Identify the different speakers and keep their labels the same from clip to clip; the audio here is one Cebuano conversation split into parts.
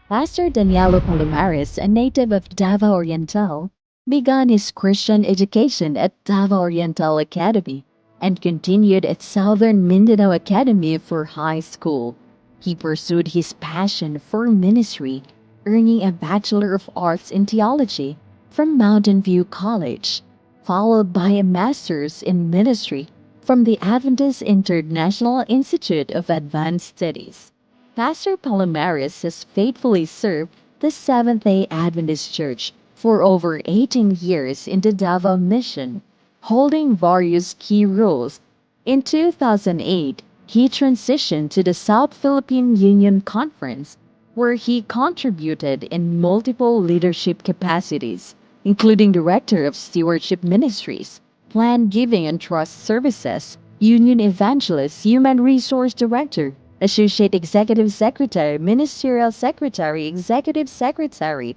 Speaker 1: Pastor Danielo Palomares, a native of Davao Oriental, began his Christian education at Davao Oriental Academy and continued at Southern Mindanao Academy for high school. He pursued his passion for ministry, earning a Bachelor of Arts in Theology from Mountain View College, followed by a Master's in Ministry from the Adventist International Institute of Advanced Studies. Pastor Palomares has faithfully served the Seventh-day Adventist Church for over 18 years in the Davao Mission, holding various key roles. In 2008, he transitioned to the South Philippine Union Conference, where he contributed in multiple leadership capacities, including Director of Stewardship Ministries, Planned Giving and Trust Services, Union Evangelist, Human Resource Director, Associate Executive Secretary, Ministerial Secretary, Executive Secretary,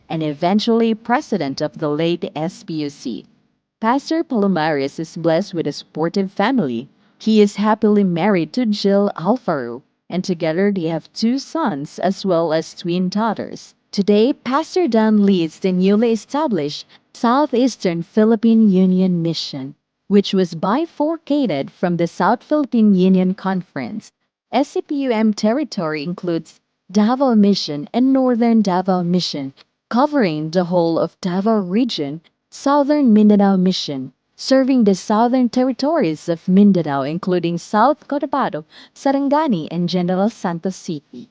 Speaker 1: and eventually President of the late SPUC. Pastor Palomares is blessed with a supportive family. He is happily married to Jill Alfaro, and together they have two sons as well as twin daughters. Today, Pastor Dan leads the newly established Southeastern Philippine Union Mission, which was bifurcated from the South Philippine Union Conference. SCPUM territory includes Davao Mission and Northern Davao Mission, covering the whole of Davao Region, Southern Mindanao Mission, serving the southern territories of Mindanao, including South Cotabato, Sarangani, and General Santos City.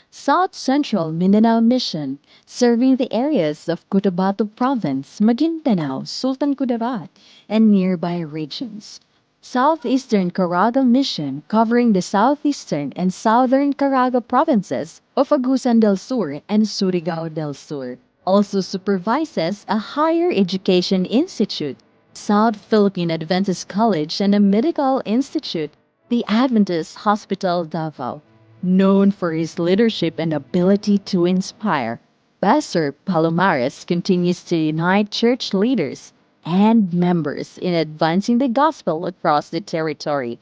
Speaker 1: South Central Mindanao Mission, serving the areas of Cotabato Province, Maguindanao, Sultan Kudarat, and nearby regions. Southeastern Caraga Mission, covering the southeastern and southern Caraga provinces of Agusan del Sur and Surigao del Sur. Also supervises a higher education institute, South Philippine Adventist College, and a medical institute, the Adventist Hospital Davao. Known for his leadership and ability to inspire, Pastor Palomares continues to unite church leaders and members in advancing the gospel across the territory.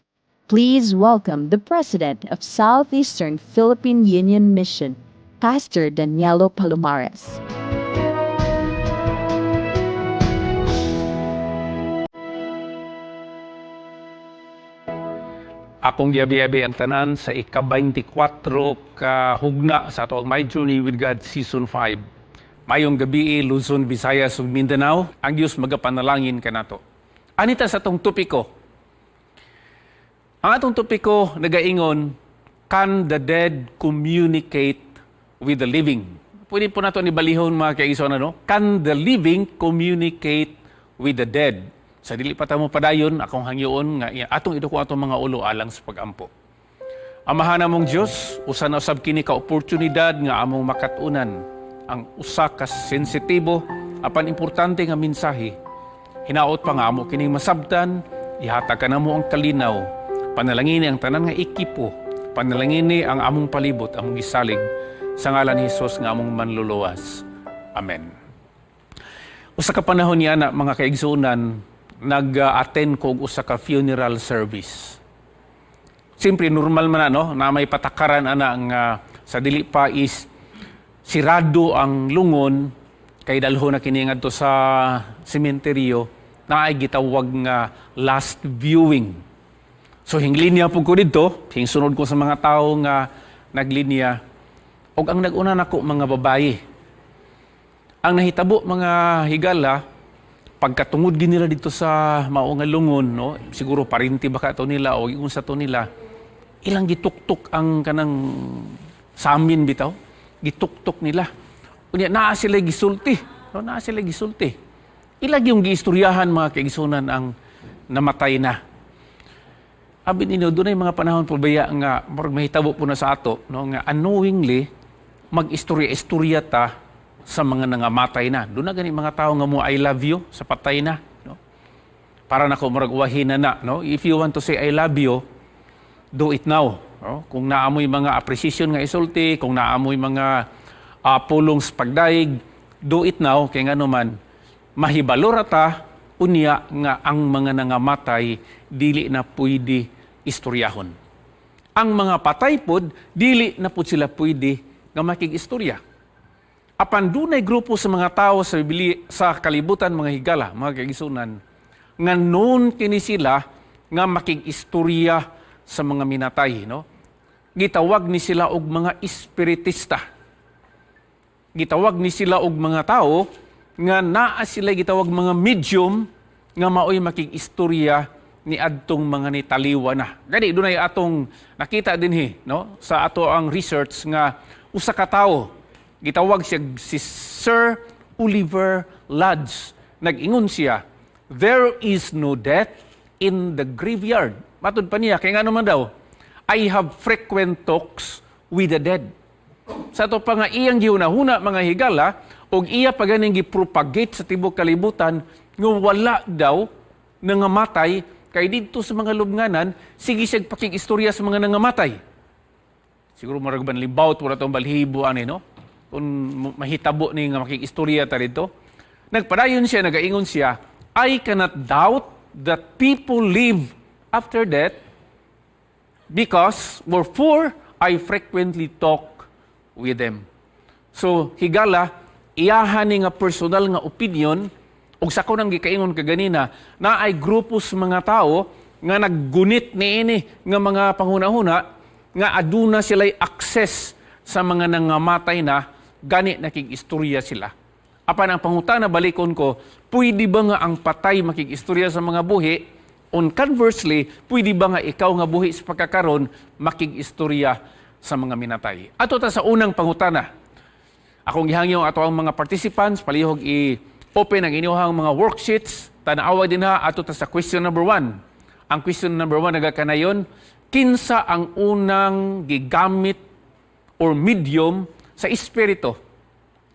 Speaker 1: Please welcome the President of Southeastern Philippine Union Mission, Pastor Danielo Palomares.
Speaker 2: Akong giabi-abi ang tanan sa ika-24 ka hugna sa ato ang My Journey with God Season 5. Mayong gabi, Luzon, Visayas ug Mindanao, ang Dios magapanalangin kanato. Anita sa atong topiko. Ang atong topiko nagaingon, "Can the dead communicate with the living?" Pwede po nato ni balihon, mga kaigsoon, ano? Can the living communicate with the dead? Sa dili pa ta mo padayon, akong hangyoon nga atong iduko atong mga ulo alang sa pagampo. Amahan namong Dios, usa na usab kini ka oportunidad nga among makatunan ang usa ka sensitibo apan importante nga mensahe. Hinaot pa nga amo kining masabtan, ihatag kanamo ang kalinaw. Panalangini ang tanan nga ekipo, panalangini ang among palibot, among gisalig sa ngalan ni Hesus nga among manluluwas. Amen. Usa ka panahon niya na, mga kaigsuonan, nag-attend ko og usa ka funeral service. Siyempre normal man na, no, na may patakaran ana nga sa dili pa is sirado ang lungon kay dalho na kini ngadto sa sementeryo, na ay gitawag nga last viewing. So hinglinya pud ko didto, hingsunod ko sa mga tawo nga naglinya, ug ang nag-una nako mga babaye. Ang nahitabo, mga higala, pagkatungod gid nila dito sa mao nga lungon, no, siguro parinti ba ka to nila o unsa to nila, ilang gituktok ang kanang samin bitaw, gituktok nila. Unya naa sila gisulti, no, naa sila gisulti. Ila yung giistoryahan, mga kaigsunan, ang namatay na. Abi ninyo, dunay mga panahon po baya nga murag mahitabo po na sa ato, no, nga unknowingly mag-istorya-istorya ta sa mga nangamatay na. Duna gani mga tao nga mo "I love you" sa patay na, no? Para nako murag uwahin na na, no? If you want to say "I love you," do it now, no? Kung naamoy mga appreciation nga isulti, kung naamoy mga pulong sa pagdaig, do it now kay ngano man mahibalo ra ta unya nga ang mga nangamatay dili na pwede istoryahon. Ang mga patay pod, dili na pud sila pwede nga makig-istorya. Apan dunay grupo sa mga tao sa bibli, sa kalibutan, mga higala, mga kaigsuonan, nga known kini sila nga makig-istorya sa mga minatay, no? Gitawag ni sila og mga espiritista. Gitawag ni sila og mga tao nga naa sila gitawag mga medium nga maoy makig-istorya ni adtong mga nitaliwa na. Gani dunay atong nakita dinhi, no, sa ato ang research nga usa ka tawo, gitawag siya si Sir Oliver Lodge. Nag-ingon siya, "There is no death in the graveyard." Matud pa niya, kay ngano man daw, "I have frequent talks with the dead." Sa ato pa nga iyang gihuna-huna, mga higala, og iya pa ganing gipropagate sa tibok kalibutan nga wala daw nangamatay, kay didto sa mga lubnganan sige siya pakig-istorya sa mga nangamatay. Siguro murag ban libawt wala tong balhibo ani, no? Kung mahitabo ni nga makig-istorya ta dito. Nagpadayon siya, nagaingon siya, "I cannot doubt that people live after death because wherefore I frequently talk with them." So, higala, iyahan ni nga personal nga opinion, ug sa ko nang gikaingon kaganina, na ay grupo sa mga tao nga naggunit niini nga mga panghuna-huna nga aduna sila'y access sa mga nangamatay na, gani nakig-istorya sila. Apan ang pangutana, balikon ko, pwede ba nga ang patay makig-istorya sa mga buhi? On conversely, pwede ba nga ikaw nga buhi sa pagkakaron makig-istorya sa mga minatay? Ato ta sa unang pangutana. Akong gihangyo ato ang mga participants, palihog i-open ang inyong mga worksheets. Tanawa dinha, ato ta sa question number 1. Ang question number 1 nagakanayon, kinsa ang unang gigamit or medium sa espiritu?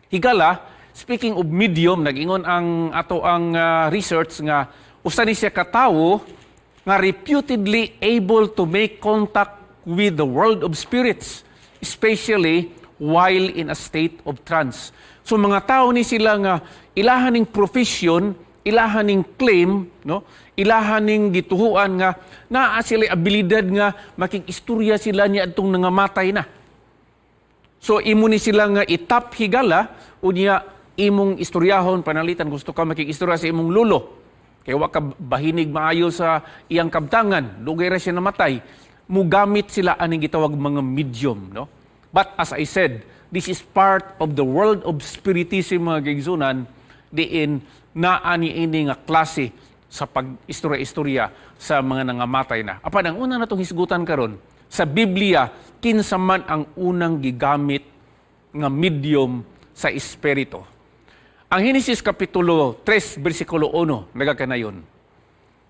Speaker 2: Higala, speaking of medium, nag-ingon ang ato ang research nga usa ni siya katawo nga reputedly able to make contact with the world of spirits, especially while in a state of trance. So mga tao ni sila nga ilahan ning profession, ilahan ning claim, no? Ilahan ning gituhuan nga naa sila abilidad nga makig-istorya sila niya adtong nangamatay na. So imo ni sila nga itap, higala, unya imong istoryahon, panalitan gusto ka makig-istorya sa imong lulo. Kay wa ka bahinig maayo sa iyang kabtangan, dugay ra siya namatay. Mugamit sila aning gitawag mga medium, no? But as I said, this is part of the world of spiritism, mga kaigsuonan, diin naa ni ini nga klase sa pag-istorya-istorya sa mga nangamatay na. Apan ang una natong hisgutan karon sa Biblia, kinsa man ang unang gigamit nga medium sa espiritu? Ang Henesis kapitulo 3 bersikulo 1 nagakanayon.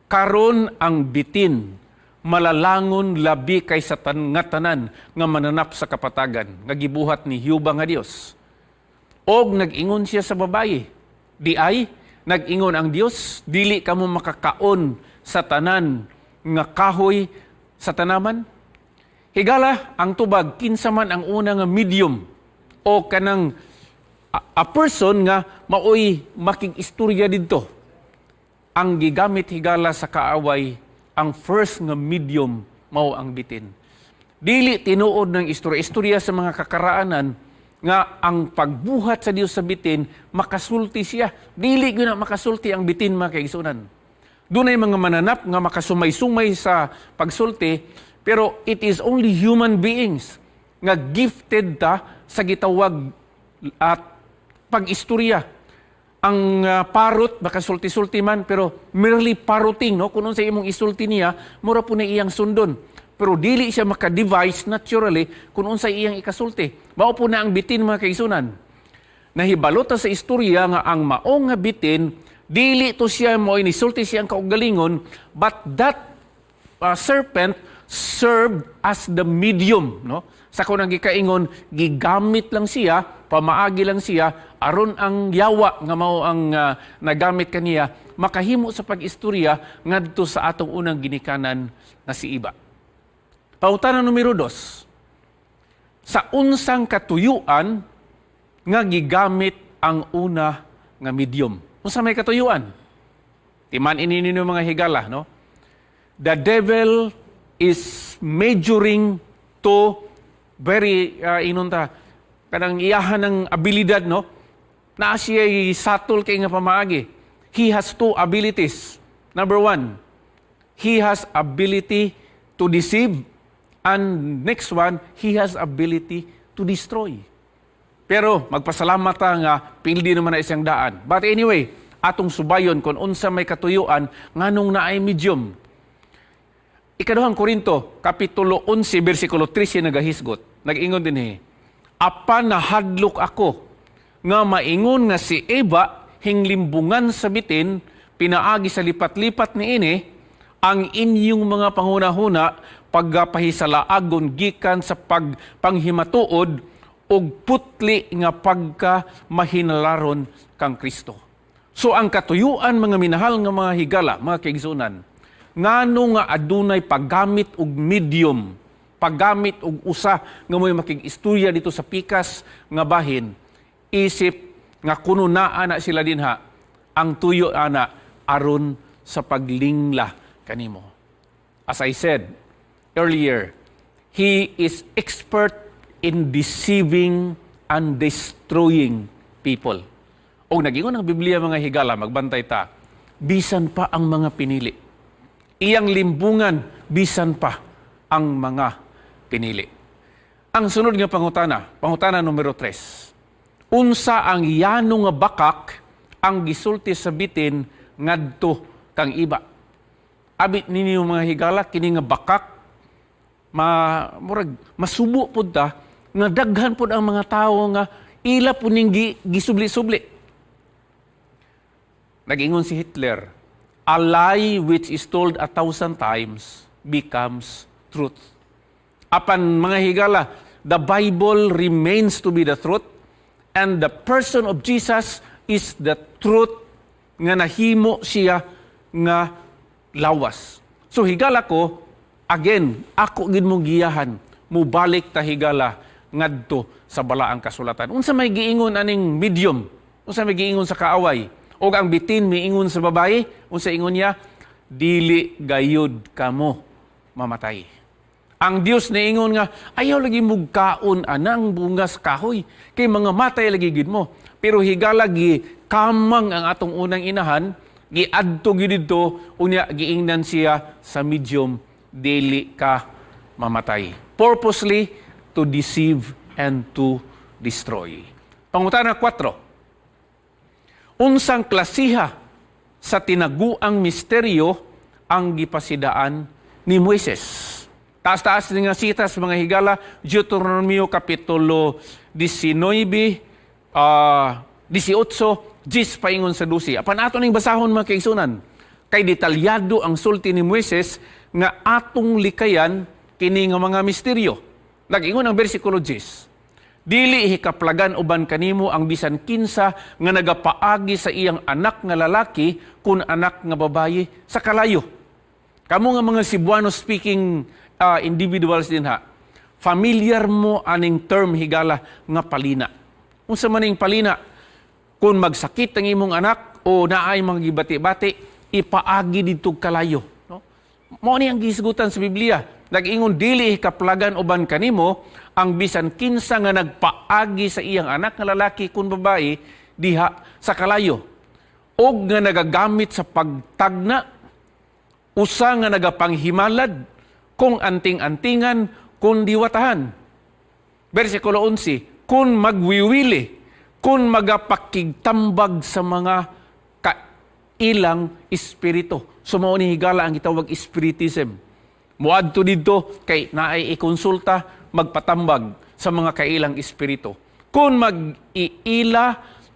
Speaker 2: Karon ang bitin malalangon labi kaysa nga tanan nga mananap sa kapatagan nga gibuhat ni Jehova nga Dios. Og nag-ingon siya sa babaye, "Diay nag-ingon ang Dios, dili kamo makakaon sa tanan nga kahoy sa tanaman?" Higala, ang tubag, kinsa man ang una nga medium o kanang a person nga maoy makig-istorya didto? Ang gigamit, higala, sa kaaway, ang first nga medium mao ang bitin. Dili tinuod ng istorya-istorya sa mga kakaraanan nga ang pagbuhat sa Dios sa bitin makasulti siya. Dili gyud na makasulti ang bitin, mga kaigsuonan. Dunay mga mananap nga makasumay-sumay sa pagsulti, pero it is only human beings nga gifted ta sa gitawag at pag-istorya. Ang parrot makasulti-sulti man, pero merely parroting, no, kung sa imong isulti niya, mura po na iyang sundon. Pero dili siya maka-devise naturally kung unsa iyang ikasulti. Mao po na ang bitin, mga kaigsuonan. Nahibalo ta sa istorya nga ang maong nga bitin, dili to siya mo inisulti siyang kaugalingon, but that serpent served as the medium, no? Sa kunang gikaingon, gigamit lang siya, pamaagi lang siya aron ang yawa nga mao ang nagamit kaniya makahimo sa pag-istorya ngadto sa atong unang ginikanan nga si Iba. Pangutana numero 2. Sa unsang katuyuan nga gigamit ang una nga medium? Unsa may katuyuan? Timan ini ninyo, mga higala, no? The devil is majoring to very inunta Kanang iyahan ng abilidad, no? Naa siya satol kay nga pamaagi. He has two abilities. Number one, he has ability to deceive. And next one, he has ability to destroy. Pero magpasalamat ta nga pildi naman na isang daan. But anyway, atong subayon kung unsa may katuyuan nganong naay medium. Ikaduhang Korinto, Kapitulo 11, versikulo 13 nagahisgot. Nag-ingon dinhi, "Apan nahadlok ako nga maingon nga si Eva hinglimbungan sa bitin pinaagi sa lipat-lipat niini ang inyong mga panghunahuna pagpahisalaagon gikan sa pagpanghimatuod og putli nga pagka mahinalaron kang Kristo." So ang katuyuan, mga minahal nga mga higala, mga kaigsunan, ngano nga adunay paggamit og medium, paggamit og usa nga mo'y makig-istorya dito sa pikas nga bahin, isip nga kuno naa na sila dinha, ang tuyo ana aron sa paglingla kanimo. As I said earlier, he is expert in deceiving and destroying people. O nagingon ang Biblia, mga higala, magbantay ta, bisan pa ang mga pinili. Iyang limbungan, bisan pa ang mga pinili. Ang sunod nga pangutana, pangutana numero 3. Unsa ang yano nga bakak ang gisulti sa bitin ngadto kang Eva? Abi ninyo, mga higala, kini nga bakak ma murag masubo pud ta nga daghan pud ang mga tawo nga ila pud ning gisubli-subli. Nag-ingon si Hitler, "A lie which is told 1,000 times becomes truth." Apan, mga higala, the Bible remains to be the truth and the person of Jesus is the truth nga nahimo siya nga lawas. So higala ko, again, ako gid mo giyahan, mubalik ta, higala, ngadto sa balaang kasulatan. Unsa may giingon aning medium? Unsa may giingon sa kaaway? Og ang bitin miingon sa babae, unsa ingon niya? "Dili gayud kamo mamatay." Ang Dios niingon nga ayaw lagi mugkaon anang bunga sa kahoy kay mga matay lagi gid mo. Pero higala, gi kamang ang atong unang inahan, giadto gid didto, unya giingnan siya sa medium, "Dili ka mamatay." Purposely to deceive and to destroy. Pangutana 4. Unsang klasiha sa tinaguang misteryo ang gipasidaan ni Moises? Taas-taas ni nga sitas, mga higala, Deuteronomio Kapitulo 19, 18, 10 paingon sa 12. Apan ato ning basahon, mga kaigsunan, kay detalyado ang sulti ni Moises nga atong likayan kini nga mga misteryo. Nag-ingon ang versikulo 10, "Dili hikaplagan uban kanimo ang bisan kinsa nga nagapaagi sa iyang anak nga lalaki kun anak nga babayi sa kalayo." Kamo nga mga Cebuano speaking individuals dinha, familiar mo aning term, higala, nga palina. Unsa man ning palina? Kung magsakit ang imong anak o naay mga gibati-bati, ipaagi didto kalayo, no? Mao ni ang gihisgutan sa Biblia. Nag-ingon, "Dili kaplagan uban kanimo ang bisan kinsa nga nagpaagi sa iyang anak nga lalaki kun babae diha sa kalayo. Og nga nagagamit sa pagtagna, usa nga nagapanghimalad, kung anting-antingan, kung diwatahan." Versikulo 11, "Kung magwiwili, kung magapakigtambag sa mga kailang espiritu." So mao ni, higala, ang gitawag spiritism. Muadto didto kay naay ikonsulta, magpatambag sa mga kailang espiritu. "Kung mag-iila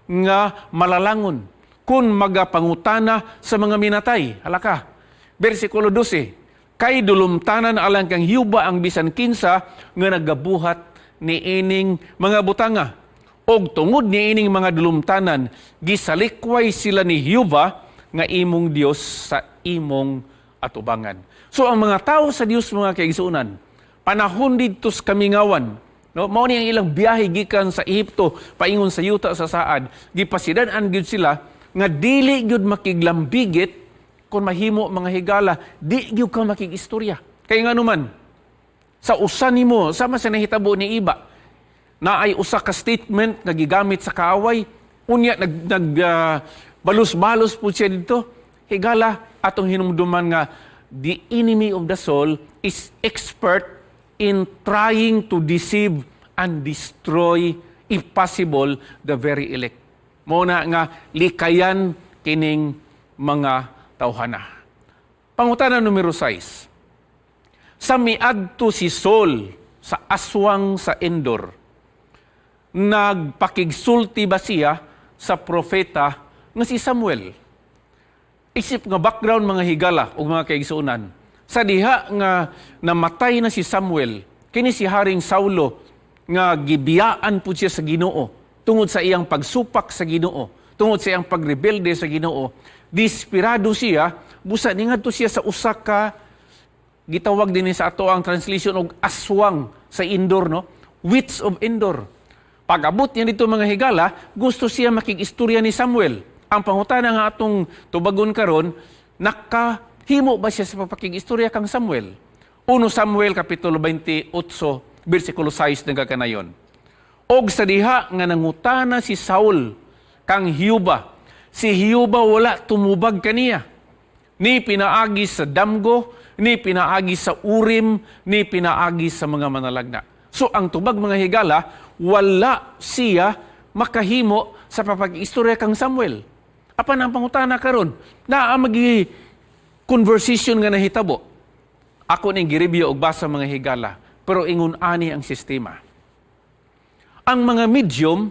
Speaker 2: nga malalangon, kung magapangutana sa mga minatay." Halaka. Versikulo 12, "Kay dulumtanan alang kang Jehova ang bisan kinsa nga nagabuhat niining mga butanga. Og tungod niining mga dulumtanan, gisalikway sila ni Jehova nga imong Dios sa imong atubangan." So ang mga tao sa Dios, mga kaigsuonan, panahon didto sa kamingawan, no, mao ni ang ilang biyahe gikan sa Ehipto paingon sa yuta sa saad, gipasidan-an gyud sila nga dili gyud makiglambigit. Kung mahimo, mga higala, di gyud ka makigistorya. Kay ngano man, sa usa nimo, sama sa nahitabo ni Eva, Naay usa ka statement nga gigamit sa kaaway, unya nag nag balus-balus po siya dito. Higala, atong hinumduman nga the enemy of the soul is expert in trying to deceive and destroy, if possible, the very elect. Mao na nga likayan kining mga tawhana. Pangutana numero 6. Sa miadto si Saul sa aswang sa Endor, nagpakigsulti ba siya sa propeta nga si Samuel? Isip nga background, mga higala ug mga kaigsuonan. Sa diha nga namatay na si Samuel, kini si Haring Saulo nga gibiyaan pud siya sa Ginoo tungod sa iyang pagsupak sa Ginoo, tungod sa iyang pagrebelde sa Ginoo. Desperado siya, busa ningadto siya sa usa ka gitawag din sa ato ang translation og aswang sa Endor, no? Witch of Endor. Pag-abot niya dito, mga higala, gusto siya makig-istorya ni Samuel. Ang pangutana nga atong tubagon karon, nakahimo ba siya sa pagpakig-istorya kang Samuel? 1 Samuel kapitulo 28 bersikulo 6 nagakanayon. Og sa diha nga nangutana si Saul kang Jehova, si Jehova wala tumubag kaniya. Ni pinaagi sa damgo, ni pinaagi sa Urim, ni pinaagi sa mga manalagna. So ang tubag, mga higala, wala siya makahimo sa papag-istorya kang Samuel. Apan ang pangutana karon, naa magi conversation nga nahitabo? Ako ning gireview og basa, mga higala, pero ingon ani ang sistema. Ang mga medium,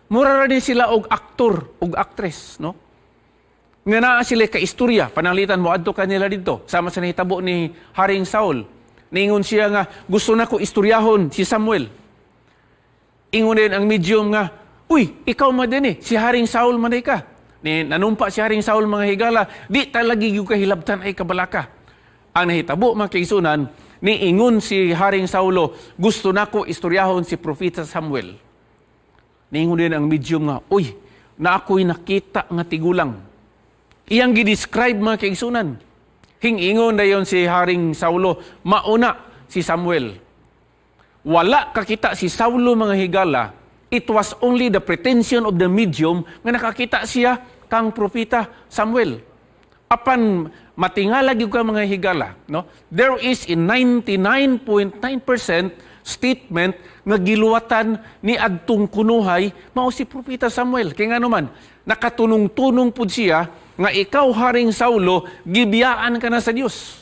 Speaker 2: mura ra din sila og aktor og actress, no? Nga naa sila ka istorya, pananglitan mo adto kanila didto, sama sa nahitabo ni Haring Saul. Niingon siya nga gusto na ko istoryahon si Samuel. Ingon din ang medium nga, "Uy, ikaw man din eh, si Haring Saul man ka." Ni nanumpa si Haring Saul, mga higala, di talagi yung kahilabtan ay kabalaka. Ang nahitabo, mga kaigsuonan, niingon si Haring Saulo, "Gusto nako istoryahon si Propeta Samuel." Niingon din ang medium nga, "Uy, na ako'y nakita nga tigulang." Iyang gi-describe, mga kaigsuonan. Hingingon na yon si Haring Saulo, "Mauna si Samuel." Wala kakita si Saulo, mga higala. It was only the pretension of the medium nga nakakita siya kang propeta Samuel. Apan matingala gyud ka, mga higala, no? There is a 99.9% statement nga giluwatan ni adtong kunuhay mao si propeta Samuel. Kay ngano man, nakatunong-tunong pud siya nga ikaw, Haring Saulo, gibiyaan ka na sa Dios.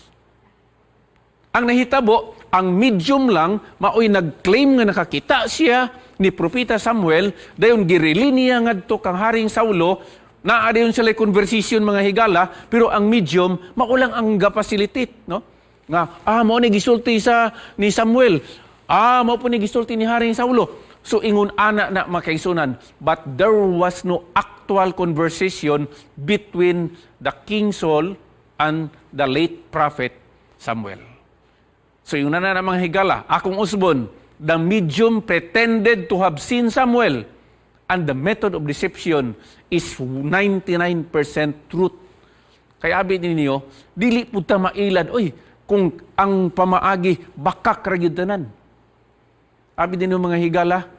Speaker 2: Ang nahitabo, ang medium lang maoy nag-claim nga nakakita siya ni Propeta Samuel, dayon girely niya ngadto kang Haring Saulo, naa dayon sila conversation, mga higala, pero ang medium mao lang ang ga-facilitate, no? Nga mao ni gisulti sa ni Samuel. Ah, mao po ni gisulti ni Haring Saulo. So ingon ana na, mga kaigsuonan, but there was no actual conversation between the King Saul and the late prophet Samuel. So yung na na, mga higala, akong usbon, the medium pretended to have seen Samuel and the method of deception is 99% truth. Kaya abi ninyo, dili pud ta mailad, oy, kung ang pamaagi, bakak ra gyud tanan. Abi din mga higala,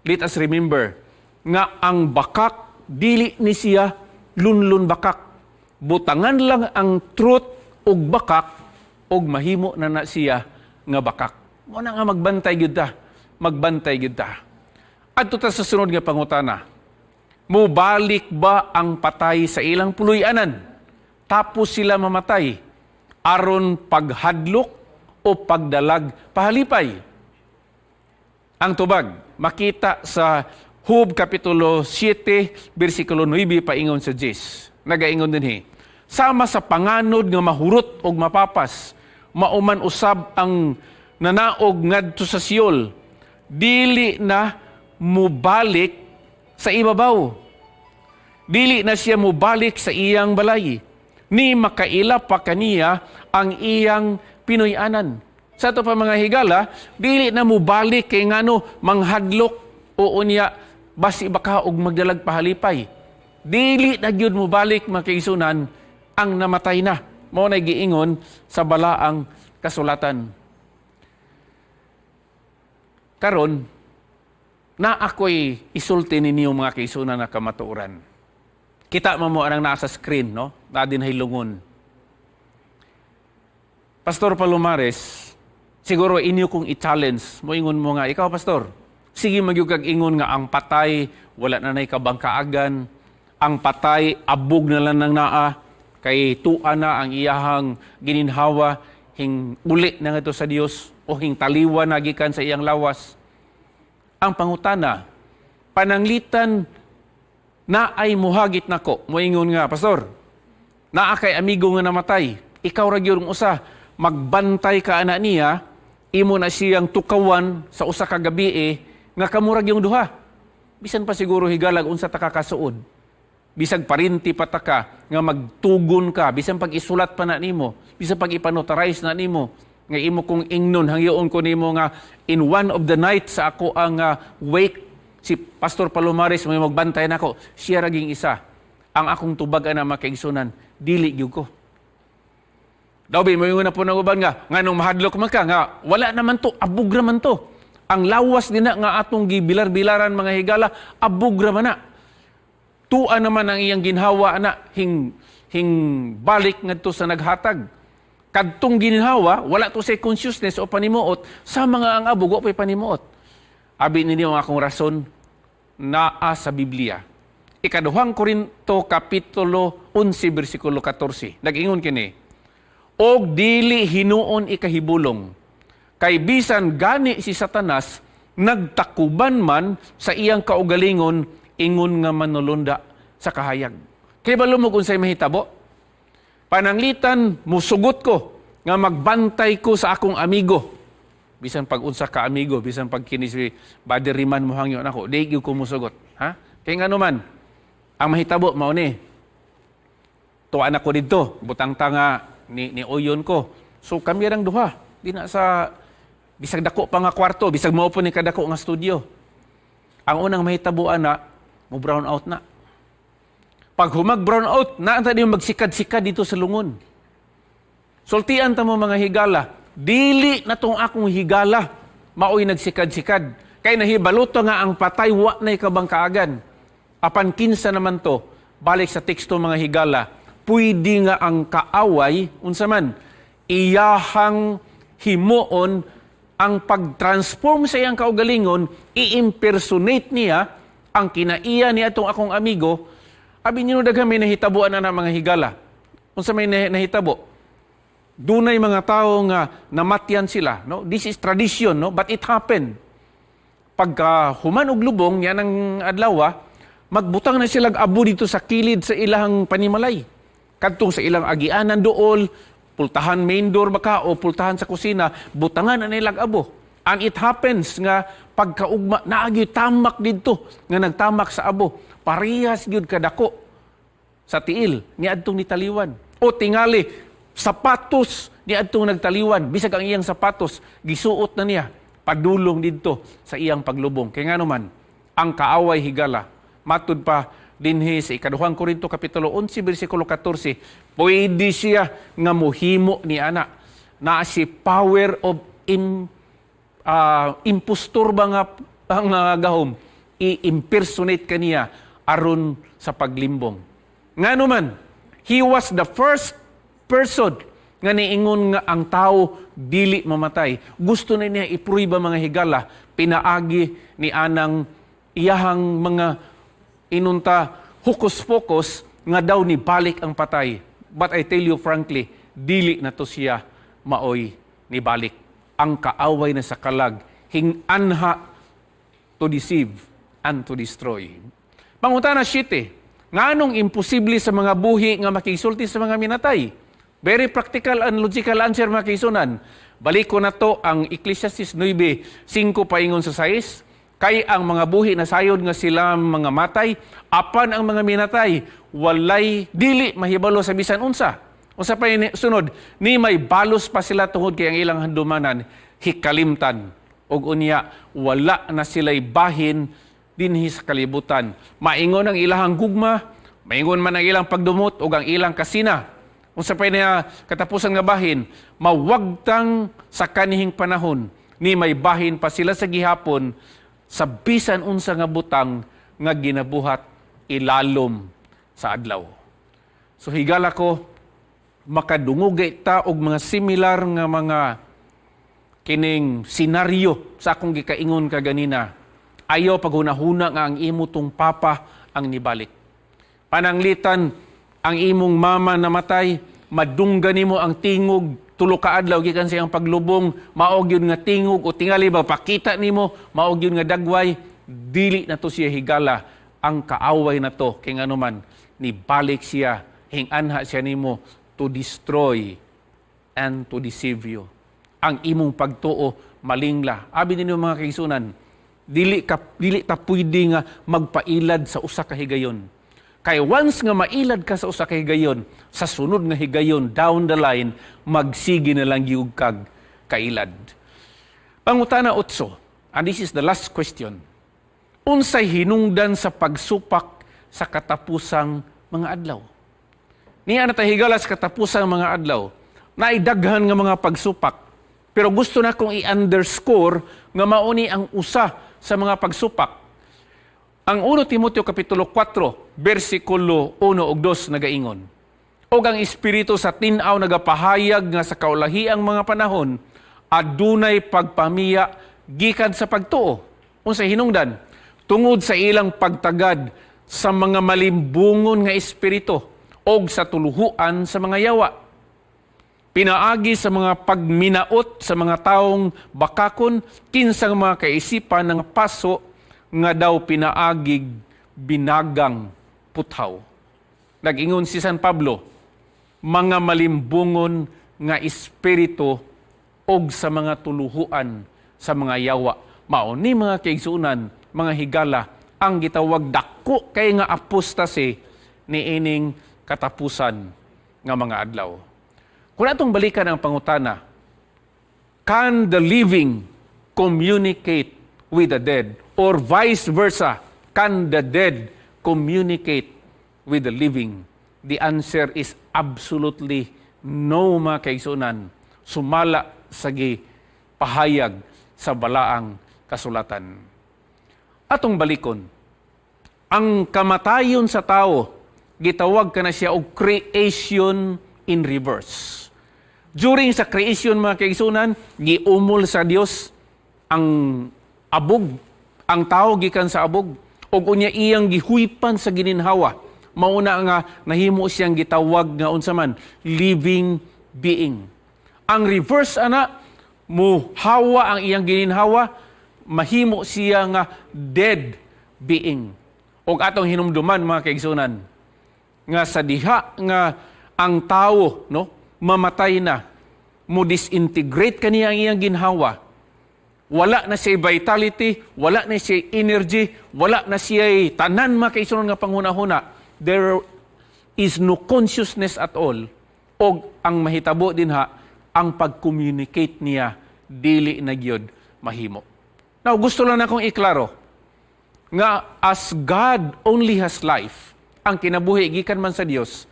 Speaker 2: let us remember nga ang bakak dili ni siya lunlun bakak. Butangan lang ang truth og bakak og mahimo na na siya nga bakak. Mao na nga magbantay gyud ta. Magbantay gyud ta. Adto ta sa sunod nga pangutana. Mubalik ba ang patay sa ilang puloy-anan tapos sila mamatay aron paghadlok o pagdalag pahalipay? Ang tubag makita sa Job kapitulo 7 bersikulo 9 paingon sa 10. Nagaingon dinhi. Sama sa panganod nga mahurot og mapapas, mauman usab ang nanaog ngadto sa Sheol, dili na mubalik sa ibabaw. Dili na siya mubalik sa iyang balay. Ni makaila pa kaniya ang iyang pinuy-anan. Sa ato pa, mga higala, dili na mubalik kay ngano manghadlok o unya basi baka og magdalag pahalipay. Dili na gyud mubalik, mga kaigsuonan, ang namatay na. Mao na giingon sa balaang kasulatan. Karon, Na ako'y isulti ninyo, mga kaigsuonan, na kamatuoran. Kita mo mo ang nasa screen, no? Na dinhay lungon. Pastor Palomares, siguro inyo kong i-challenge. Moingon mo nga, ikaw, Pastor, sige magyug kag ingon nga ang patay, wala na nay kabangkaagan, ang patay, abog na lang ng naa, kay tua na ang iyahang gininhawa, hing uli na nga sa Dios o hing taliwa na gikan sa iyang lawas. Ang pangutana, pananglitan na ay muhagit nako, moingon nga, "Pastor, naa kay amigo nga namatay, ikaw ra gyud usa, magbantay ka ana niya, imo na siyang tukawan sa usa ka gabi eh, nga kamurag yung duha." Bisan pa siguro, higalag, unsa ta kakasuod. Bisag parinti pa ta ka, nga magtugon ka, bisan pag isulat pa na nimo, bisan pag ipanotarize na nimo, nga imo kong ingnon, hangyoon ko nimo nga in one of the nights sa ako ang wake, si Pastor Palomares may magbantay nako, siya raging isa. Ang akong tubag ana, mga kaigsunan, dili gyud ko. Daw bi mo na po ng uban nga nganong mahadlok man ka nga wala naman to, abog ra man to. Ang lawas din na nga atong gibilar-bilaran, mga higala, abog ra man na. Tua naman ang iyang ginhawa na hing hing balik ngadto sa naghatag. Kadtong ginhawa, wala to sa consciousness o panimuot, sa mga ang abog, wa pa'y panimuot. Abi ninyo ang akong rason, naa sa Biblia. Ikaduhang Korinto Kapitulo 11 bersikulo 14. Nag-ingon kini, "Og dili hinuon ikahibulong, kay bisan gani si Satanas nagtakuban man sa iyang kaugalingon ingon nga manulunda sa kahayag." Kay balo mo kung sa'y mahitabo? Pananglitan musugot ko nga magbantay ko sa akong amigo. Bisan pag unsa ka amigo, bisan pag kini si Brother Riman mo hangyo nako, di gyud ko musugot, ha? Kay ngano man, ang mahitabo mao ni. Tuwa na ko didto, butang ta nga ni uyon ko. So kami rang duha, di na sa bisag dako pa nga kwarto, bisag mao po ni kadako nga studio. Ang unang mahitabuan na, mo brown out na. Pag humag brown out, na ta di magsikad-sikad dito sa lungon. Sultian ta mo, mga higala, dili na tong akong higala maoy nagsikad-sikad. Kay nahibaluto nga ang patay wa na'y kabangkaagan. Apan kinsa naman to, balik sa teksto, mga higala, pwede nga ang kaaway, unsa man, iyahang himuon ang pag-transform sa iyang kaugalingon, i-impersonate niya ang kinaiya niya itong akong amigo. Abi niyo, daghan may nahitabuan na mga higala. Unsa may nahitabo? Dunay mga tao nga namatyan sila, no? This is tradition, no? But it happened. Pagka human og lubong yan ang adlaw, magbutang na sila abo dito sa kilid sa ilang panimalay. Kadtong sa ilang agianan dool, pultahan main door baka o pultahan sa kusina, butangan na nilang abo. And it happens nga pagkaugma naagi tamak didto nga nagtamak sa abo. Parehas gyud kadako sa tiil niadtong nitaliwan. O tingali sapatos niadtong nagtaliwan, bisag ang iyang sapatos gisuot na niya padulong didto sa iyang paglubong. Kay ngano man, ang kaaway, higala, matud pa dinhi sa Ikaduhang Korinto Kapitulo 11 bersikulo 14, pwede siya nga mohimo ni ana na si power of impostor ba nga ang gahom, i-impersonate kaniya aron sa paglimbong. Ngano man, he was the first person nga niingon nga ang tao dili mamatay. Gusto na niya ipruiba, mga higala, pinaagi ni anang iyahang mga inunta hocus-pocus nga daw ni balik ang patay. But I tell you frankly, dili na to siya maoy ni balik. Ang kaaway na sa kalag, hing anha to deceive and to destroy. Pangutana 7, nganong imposible sa mga buhi nga makisulti sa mga minatay? Very practical and logical answer, mga kaigsuonan. Balik ko na to ang Ecclesiastes 9, 5 paingon sa 6. "Kay ang mga buhi na sayod nga sila mga matay, apan ang mga minatay, walay dili mahibalo sa bisan unsa." Unsa pa ini sunod? "Ni may balos pa sila tungod kay ang ilang handumanan hikalimtan. Og unya wala na sila'y bahin dinhi sa kalibutan." Maingon ang ilahang gugma, maingon man ang ilang pagdumot ug ang ilang kasina. Unsa pa niya katapusan nga bahin? "Mawagtang sa kanihing panahon, ni may bahin pa sila sa gihapon sa sa bisan unsa nga butang nga ginabuhat ilalom sa adlaw. So higala ko, makadungog ta og mga similar nga mga kining senaryo sa akong gikaingon kaganina. Ayaw paghunahuna nga ang imo tong papa ang nibalik. Pananglitan ang imong mama namatay, madunggan nimo ang tingog 3 ka adlaw gikan sa iyang paglubong, mao gyud nga tingog o tingali ba pakita nimo, mao gyud nga dagway, dili na to siya, higala, ang kaaway na to kay nganuman nibalik siya, hinganha siya nimo to destroy and to deceive you. Ang imong pagtuo malingla. Abi ninyo, mga kaigsuonan, dili ta pwede nga magpailad sa usa ka higayon. Kay once nga mailad ka sa usa ka higayon, sa sunod nga higayon down the line, magsige na lang gyud kag kailad. Pangutana 8, and this is the last question. Unsay hinungdan sa pagsupak sa katapusang mga adlaw? Niya na higala, sa katapusang mga adlaw, naidaghan nga mga pagsupak. Pero gusto na kong i-underscore nga mauni ang usa sa mga pagsupak. Ang 1 Timoteo kapitulo 4, bersikulo 1 ug 2 nagaingon: "Og ang Espiritu sa tin-aw nagapahayag nga sa kaulahiang mga panahon adunay pagpamiya gikan sa pagtuo." Unsay hinungdan? Tungod sa ilang pagtagad sa mga malimbungon nga espiritu og sa tuluhuan sa mga yawa. Pinaagi sa mga pagminaot sa mga taong bakakon, kinsang mga kaisipan ng paso nga daw pinaagig binagang puthaw. Nag-ingon si San Pablo, mga malimbungon nga espiritu og sa mga tuluhuan sa mga yawa. Mao ni, mga kaigsuonan, mga higala, ang gitawag dako kay nga apostasy niining katapusan nga mga adlaw. Kung atong balikan ang pangutana, can the living communicate with the dead? Or vice versa, can the dead communicate with the living? The answer is absolutely no, mga kaigsuonan. Sumala sa pahayag sa balaang kasulatan. Atong balikon, ang kamatayon sa tao, gitawag ka na siya og creation in reverse. During sa creation, mga kaigsuonan, giumol sa Dios ang abog, ang tao gikan sa abog, ug unya iyang gihuypan sa gininhawa. Mauna nga nahimo siyang gitawag nga unsa man, living being. Ang reverse ana, muhawa ang iyang gininhawa, mahimo siya nga dead being. Og atong hinumduman, mga kaigsuonan, nga sa diha nga ang tao, no, mamatay na, mo disintegrate kaniya ang iyang ginhawa. Wala na siya vitality, wala na siya energy, wala na siya tanan, mga kaigsuonan, nga panghuna-huna. There is no consciousness at all. Og ang mahitabo dinha, ang pag-communicate niya dili na gyud mahimo. Now, gusto lang akong iklaro nga as God only has life, ang kinabuhi gikan man sa Dios,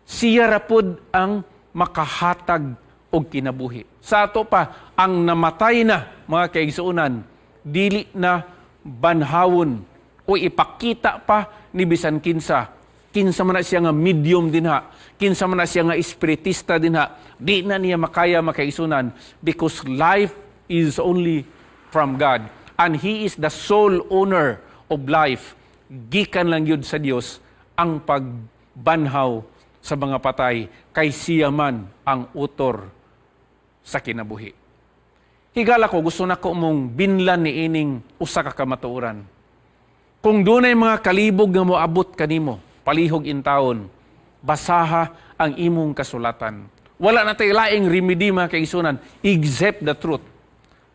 Speaker 2: siya ra pod ang makahatag og kinabuhi. Sa ato pa, ang namatay na, mga kaigsuonan, dili na banhawon o ipakita pa ni bisan kinsa. Kinsa man na siya nga medium dinha, kinsa man na siya nga espiritista dinha, di na niya makaya, mga kaigsuonan, because life is only from God and He is the sole owner of life. Gikan lang yun sa Dios ang pagbanhaw sa mga patay kay siya man ang utor sa kinabuhi. Higala ko, gusto na ko mong binlan ni ining usa ka kamatuoran. Kung dunay mga kalibog nga moabot kanimo, palihog intawon, basaha ang imong kasulatan. Wala na tay laing remedy, mga kaigsuonan, except the truth.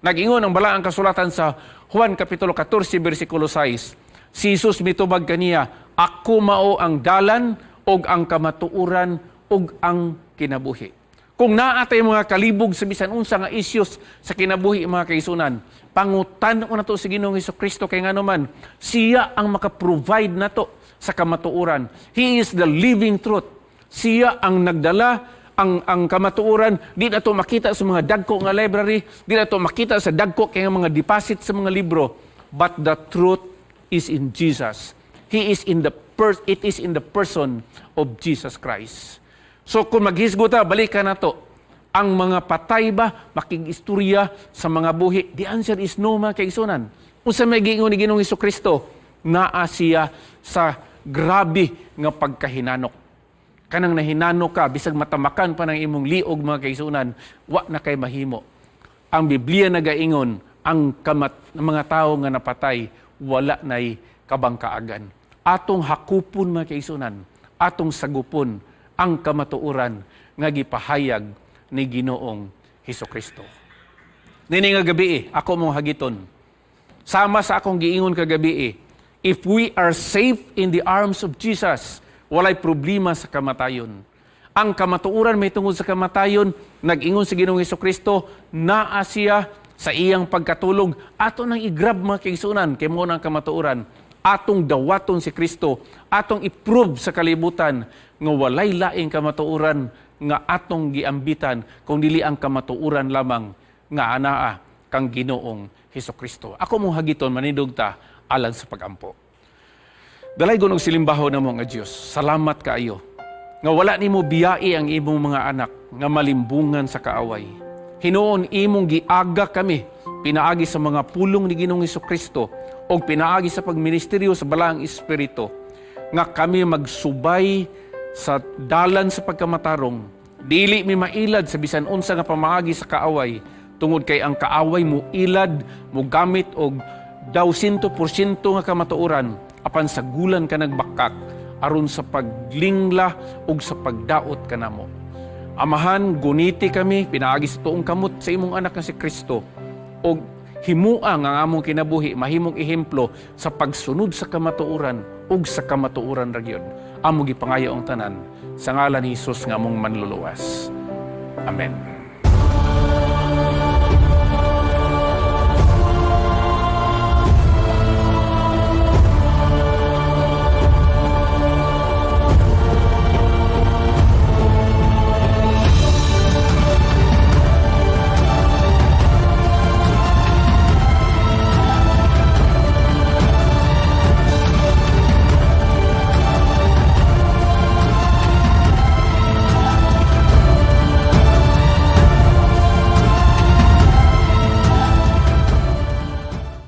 Speaker 2: Nag-ingon ang balaang kasulatan sa Juan Kapitulo 14, versikulo 6. Si Jesus mitubag kaniya, "Ako mao ang dalan og ang kamatuoran ug ang kinabuhi." Kung naa tay mga kalibog sa bisan unsa nga issues sa kinabuhi, mga kaigsuonan, pangutan-on nato si Ginoong Kristo kay ngano man siya ang maka-provide nato sa kamatuoran. He is the living truth. Siya ang nagdala ang kamatuoran. Di nato makita sa mga dagko nga library, di nato makita sa dagko kay nga mga deposit sa mga libro. But the truth is in Jesus. He is in the per- it is in the person of Jesus Christ. So kung maghisgot ta, balikan nato. Ang mga patay ba makig-istorya sa mga buhi? The answer is no, mga kaigsunan. Unsa may giingon ni Ginoong Kristo? Naa siya sa grabe nga pagkahinanok. Kanang nahinanok ka, bisag matamakan pa ng imong liog, mga kaigsunan, wa na kay mahimo. Ang Biblia nagaingon, ang kamat ng mga tao nga napatay, wala nay kabangkaagan. Atong hakupon, mga kaigsunan, atong sagupon ang kamatuoran nga gipahayag ni Ginoong Hesus Kristo. Nini nga gabi, ako mong hagiton. Sama sa akong giingon kagabi, if we are safe in the arms of Jesus, walay problema sa kamatayon. Ang kamatuoran may tungod sa kamatayon, nag-ingon si Ginoong Hesus Kristo, naa siya sa iyang pagkatulog. Ato nang i-grab, mga kaigsunan, kay mao nang kamatuoran. Atong dawaton si Kristo, atong i-prove sa kalibutan nga walay laing kamatuoran nga atong giambitan kung dili ang kamatuoran lamang nga anaa kang Ginoong Hesus Kristo. Ako mong hagiton, manindog ta alang sa pagampo. Dalaygon og silimbahon namo nga Dios. Salamat kaayo nga wala nimo biyai ang imong mga anak nga malimbungan sa kaaway. Hinuon, imong giaga kami pinaagi sa mga pulong ni Ginoong Kristo o pinaagi sa pagministeryo sa Balaang Espiritu nga kami magsubay sa dalan sa pagkamatarong. Dili mi mailad sa bisan unsa nga pamaagi sa kaaway, tungod kay ang kaaway mo ilad, mo gamit og daw 100% nga kamatuoran, apan sagulan ka nagbakak aron sa paglingla ug sa pagdaot kanamo. Amahan, guniti kami pinaagi sa tuong kamot sa imong anak nga si Kristo ug himua nga ang among kinabuhi mahimong ehemplo sa pagsunod sa kamatuoran ug sa kamatuoran ra gyud. Amo gipangayo ang tanan sa ngalan ni Hesus nga among Manluluwas. Amen.